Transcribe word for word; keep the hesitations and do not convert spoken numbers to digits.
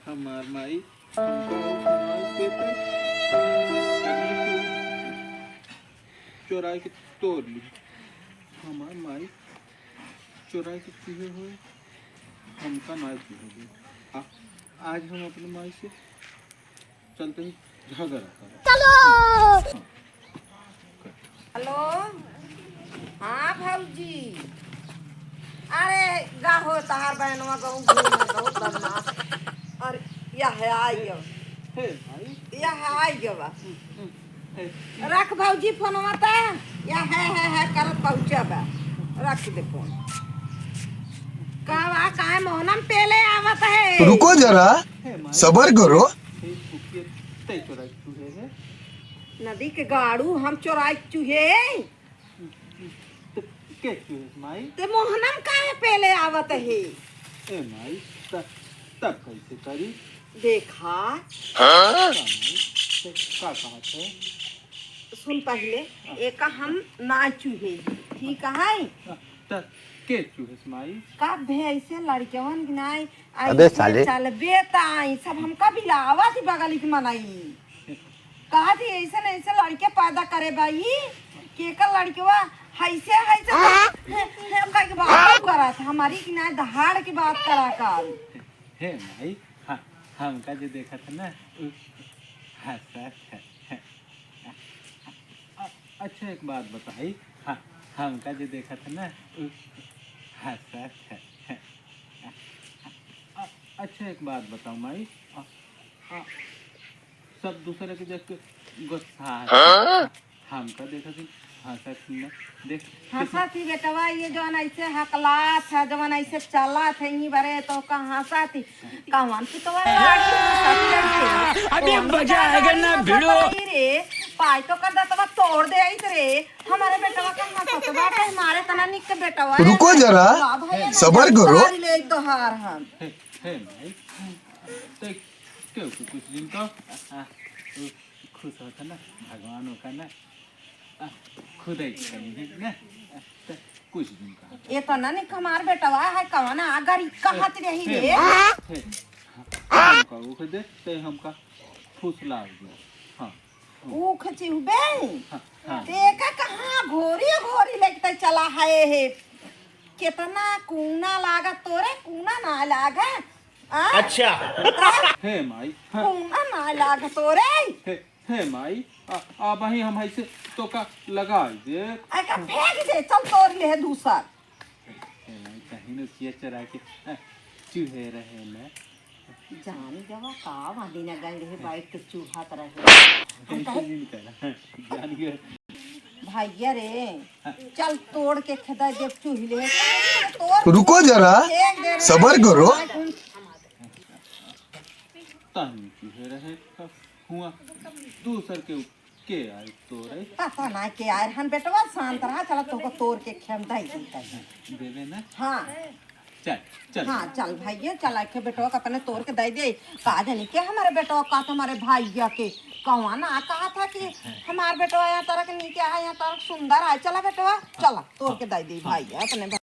हमार माई हमका और हमार पेट कहीं चोराई के तोड़ ली। हमार माई चोराई के चूहे हुए, हमका ना चूहे दे। आ, आज हम अपने माई से चलते ही झगड़ा कर। चलो। हेलो, हाँ भौजी, अरे गाहो तहार बहनवा गहूँ घूमे बहुत बदमाश। और यह है आई गयो, हे भाई, यह है आई गयो बा। हम्म, हम्म, हे, रख भौजी फोनवा त, यह है है है करत पहुँचा बा। रख दे फोन। का बा, काहे मोहनम पेले आवत है? रुको जरा, हे माई, सबर करो। हे फुकिया, तै चोराई चूहे है। नदी के गाड़ू हम चोराई चूहे। तो के चूहे माई? ते मोहनम काहे पेले आवत है? ए माई, त-, तब कैसे करी? देखा। का माई? ते का कहत है? सुन पहिले, हाँ। एका हम ना चूहे, ठीक है? हाँ, त के चूहे माई? का भे ऐसे लड़कवन के नाई अबे ऐसे साले। चलबे त आई, सब हमका बिलावा थी बगल की मनई। कहा थी ऐसे न ऐसे लड़के पैदा करे बाई, केकर लड़कवा हैसे, हैसे, हे, हे, कह के बात करत, हमारी की ना दहाड़ की बात करा कर। हे माई, हाँ, हमका जे देखत है ना, उ हंसत है। अ-, अच्छा एक बात बताई, हाँ, हमका जे देखत है ना, उ हंसत है। अ-, अच्छा एक बात बताओ माई, अ, अ, सब दूसरे के देख के गुस्सा है। हाँ? हमका देखत ही हंसत ही ना, देख हंसत ही बेटवा, ये जवन ऐसे हकलात है, जवन ऐसे चलत है, इही बरे तो का हंसत ही। कवन पुतवा लागी हंसत ही ऐसे? अभी कवन मजा आएगा ना भिड़ो। रे, पाई तो कर दतवा तोड़ दे आई रे। हमारे बेटवा का हंसत बाटे, मारे तना निक के बेटवा। रुको जरा, ला भाई, सबर करो। मारी ले तोहार हम। हे, हे माई, ते केहू के कुछ दिन का, आ, आ, उ खुश होता ना, भगवान होता ना, आ, खुद ही कमी है ना, आ, ते कुछ दिन का। ये तो ना निक हमार बेटवा है, कवन अगर कहत रही हे, रे। हे, हमका ऊख दे, ते हमका फुसला दे। हाँ। ऊख चिहुबे? हाँ, हाँ। देखा कहाँ घोरी घोरी लेके चला है, हे। कितना कूना लागा तोरे, कूना ना लागा। आ? अच्छा। बता। हे माई, हाँ। कूना ना लागा तोरे। हे, हे माई, आ, आ बही हम ऐसे तोका लगाई दे। एका फेंक दे, चल तोड़ ले दूसर। हे माई, कहीं न किया चरा के, आ, चूहे रहे ना। जान गवा का वादी न गए रहे, बैठ के चूहत रहे। हम कहे, जान गए। भैया रे, चल तोड़ के खेदा जब चूहिले। तोड़ रुको जरा, फेंक दे रे। सबर करो। तहन चूहे रहे, हुआ दूसर के के आई तोरे? पता ना के आए रहन बेटवा, शांत रहा, चला तोहको तोड़ के खेम दई देते हैं। देवे ना? हाँ। चल, चल। हाँ, चल भैया, चला के बेटवा का अपने तोड़ के दई दे। का जानी के हमारे बेटवा का तो हमारे भैया के कौन ना कहा था कि हमार बेटवा यहाँ तरक नीके है, यहाँ तरक सुंदर है। चला बेटवा, चला तोड़ के दई दे भैया अपने।